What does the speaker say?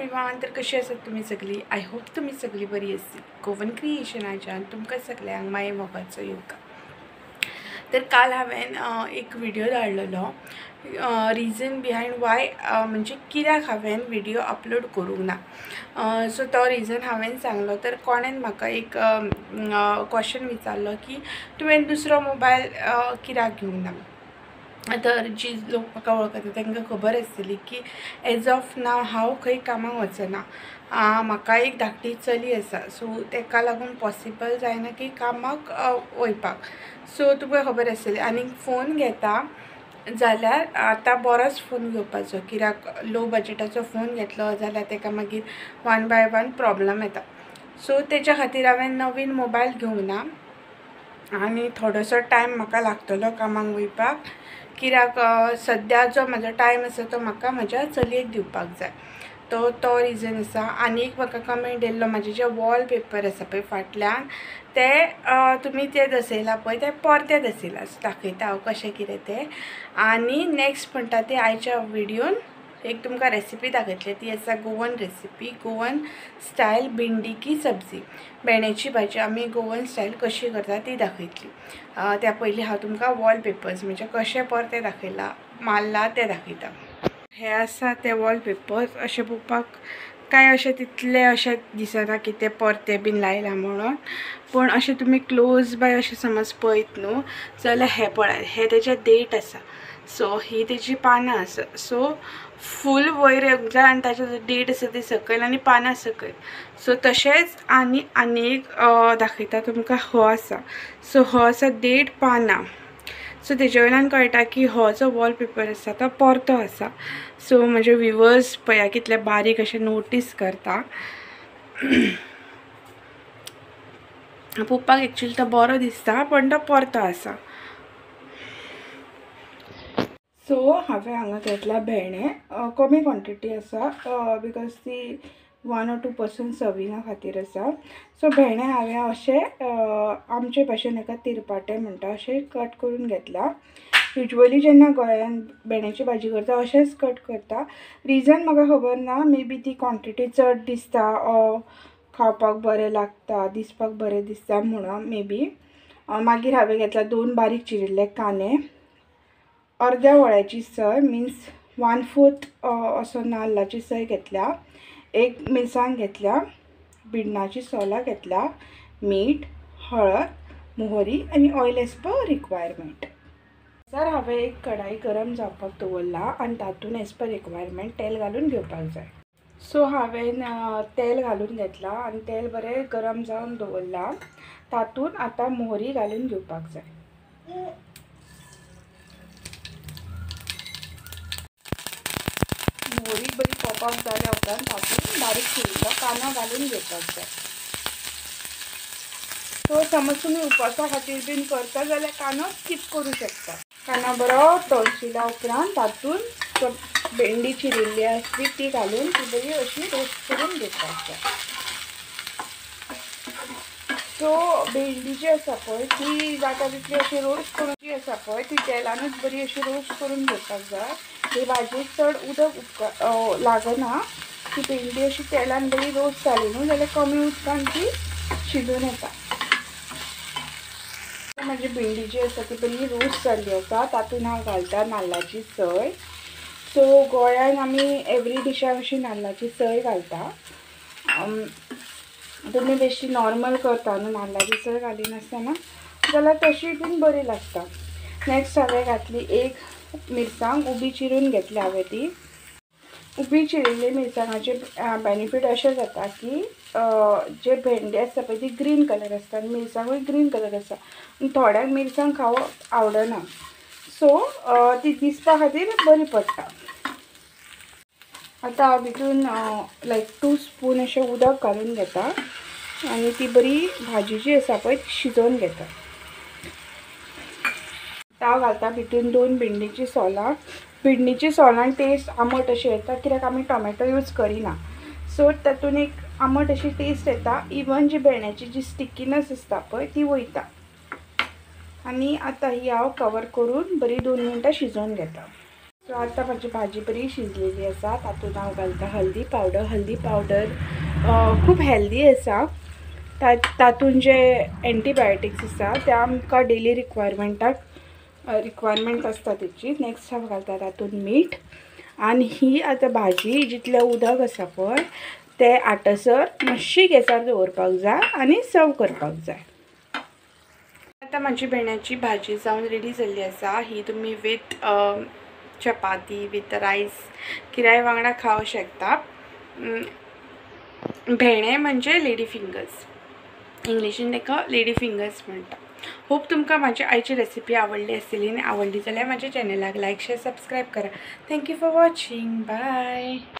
Everyone, तर कशी आसात तुमी सगळी? I hope तुमी सगळी बरी आसतली। गोवन क्रिएशनाच्यान तुमकां सगळ्यांक माय मोगाचो येवकार। तर काल हांवें एक व्हिडिओ धाडलेलो, रिजन बिहायंड वाय म्हणजे कित्याक हांवें व्हिडिओ अपलोड करूंक ना। सो तो रिजन हांवें सांगलो। तर कोणेन म्हाका एक क्वेश्चन विचारलो की तुवें दुसरो मोबायल कित्याक घेवंक ना। तर जी लोक म्हाका वळखता तांकां खबर आसतली की एज ऑफ नाव हांव खंय कामाक वचना। म्हाका एक धाकटी चली आसा, सो ताका लागून पॉसिबल जायना की कामाक वयपाक। सो तुमकां खबर आसतली। आनी फोन घेता जाल्यार आतां बरोच फोन घेवपाचो, कित्याक लो बजटाचो फोन घेतलो जाल्यार ताका मागीर वन बाय वन प्रॉब्लम येता। सो तेच्या खातीर हांवें नवीन मोबायल घेवंक ना आनी थोडोसो टायम म्हाका लागतलो कामाक वयपाक, कित्याक सद्या जो म्हाजो टायम आसा तो म्हाका म्हज्या चलयेक दिवपाक जाय। तो तो रिजन आसा। आनी एक म्हाका कमेंट येयल्लो, म्हाजे जे वॉलपेपर आसा पळय फाटल्यान ते तुमी ते दसयला पळय ते परते दसयला, सो दाखयता हांव कशें कितें तें। आनी नेक्स्ट म्हणटा ते आयच्या व्हिडियोन एक तुमकां रेसिपी दाखयतले, ती आसा गोवन रेसिपी, गोवन स्टायल भिंडी की सब्जी, भेंड्याची भाजी आमी गोवन स्टायल कशी करता ती दाखयतली। त्या पयलीं हांव तुमकां वॉलपेपर्स म्हणजे कशें परते दाखयला मारला ते दाखयता। हे आसा ते वॉलपेपर्स, अशें पळोवपाक कांय अशें तितले अशें दिसना की ते परते बीन लायला म्हणून, पूण अशें तुमी क्लोज बाय अशें समज पळयत न्हू जाल्यार हे पळयात, हे तेजे देठ आसा। सो ही तेजी पानां आसा। सो फूल वयर येवंक जाय आनी ताचे देठ आसा ती सकयल आनी पानां सकयल। सो तशेंच आनी आनी एक दाखयता तुमकां, हो आसा। सो हो आसा देठ पानां। सो तेजे वयल्यान कळटा की हो जो वॉलपेपर आसा तो परतो आसा। सो म्हजे व्युवर्स पळया कितले बारीक अशें नोटीस करता। पळोवपाक एक्चुअली तो बरो दिसता पण तो परतो आसा। सो हांवें हांगा घेतला भेंडे, कमी क्वॉन्टिटी आसा because ती 1 or 2 person सर्विंगा खातीर आसा। सो भेंडे हांवें अशें आमचे भाशेन हेका तिरपाटे म्हणटा अशें कट करून घेतला। युज्वली जेन्ना गोंयान भेंड्याची भाजी करता अशेंच कट करता। रिजन म्हाका खबर ना, मे बी ती क्वॉन्टिटी चड दिसता खावपाक बरें लागता, दिसपाक बरें दिसता म्हणून मे बी। मागीर हांवें घेतला 2 बारीक चिरिल्ले कांदे, अर्द्या वळ्याची सय मिन्स 1/4 असो नाल्लाची सय घेतल्या, एक मिरसांग घेतल्या, बिडणाची सोलां घेतल्या, मीठ, हळद, मोहरी आनी oil as per requirement. Sir हांवें एक कढाई गरम जावपाक दवरला आनी तातूंत एज पर रिक्वायरमेंट तेल घालून घेवपाक जाय। सो हांवें तेल घालून घेतला आनी तेल बरें गरम जावन दवरला। तातूंत आतां मोहरी घालून घेवपाक जाय। मोहरी बरी पॉपअप जाल्या उपरांत तातूंत बारीक चिरिल्लो कांदो घालून घेवपाक जाय। सो समज तुमी उपासा खातीर बीन करता जाल्यार कांदो स्कीप करूं शकता। कांदो बरो तळशिल्या उपरांत तातूंत भेंडी चिरिल्ली आसली ती घालून ती बरी अशी रोस्ट करून घेवपाक जाय। सो भेंडी जी आसा पळय ती जाता तितली अशी रोस्ट करून जी आसा पळय ती तेलानूच बरी अशी रोस्ट करून घेवपाक जाय। ही भाजयेक चड उदक लागना, ती भेंडी अशी तेलान बरी रोस्ट जाली न्हू जाल्यार कमी उदकान ती शिजून येता। म्हाजी भेंडी जी आसा ती बरी रोस्ट जाल्ली आसा। तातूंत हांव घालता नाल्लाची सय। सो गोंयान आमी एवरी डिशाक अशी नाल्लाची सय घालता। तुमी बेश्टी नॉर्मल करता न्हू नाल्लाची सय घालिनासतना जाल्यार तशी बीन बरी लागता। नेक्स्ट हांवें घातली एक मिरसांग, उबी चिरून घेतली हांवें ती। उबी चिरिल्ली मिरसांगाचे बेनिफीट अशें जाता की जे भेंडे आसता पळय ती ग्रीन कलर आसता आनी मिरसांगूय ग्रीन कलर आसता, थोड्यांक मिरसांग खावप आवडना, सो ती दिसपा खातीर बरी पडटा। आतां हांव भितून लायक 2 स्पून अशें उदक घालून घेता आनी ती बरी भाजी जी आसा पळय ती शिजोवन घेता। आतां हांव घालता भितून 2 भेंडीची सोलां। भेंडीची सोलां टेस्ट आमट अशें येता कित्याक आमी टोमॅटो यूज करिना, सो तातूंत एक आमट अशी टेस्ट येता। इवन जी भेंड्याची जी स्टिकीनस आसता पळय ती वयता। आनी आतां ही हांव कवर करून बरी 2 मिनटां शिजोवन घेता। सो आतां म्हाजी भाजी बरी शिजलेली आसा. तातूंत हांव घालता हल्दी पावडर. हल्दी पावडर खूब हेल्दी आसा. तातूंत जे एंटीबायोटिक्स आसा ते आमकां डेली रिक्वायरमेंट आसता तेची. नेक्स्ट हांव घालता तातूंत मीठ. आनी ही आतां भाजी जितलें उदक आसा पळय तें आटसर मातशी गॅसार दवरपाक जाय आनी सर्व करपाक जाय. आतां म्हाजी भेंड्याची भाजी जावन रेडी जाल्ली आसा. ही तुमी वीथ चपाती, वीथ रायस कित्याय वांगडा खावंक शकता. भेंडे म्हणजे लेडी फिंगर्स, इंग्लिशीन ताका लेडी फिंगर्स म्हणटा. होप तुमकां म्हाजी आयची रेसिपी आवडली आसतली आनी आवडली जाल्यार म्हाज्या चॅनलाक लायक, शेअर, सबस्क्रायब करा. Thank you for watching. Bye.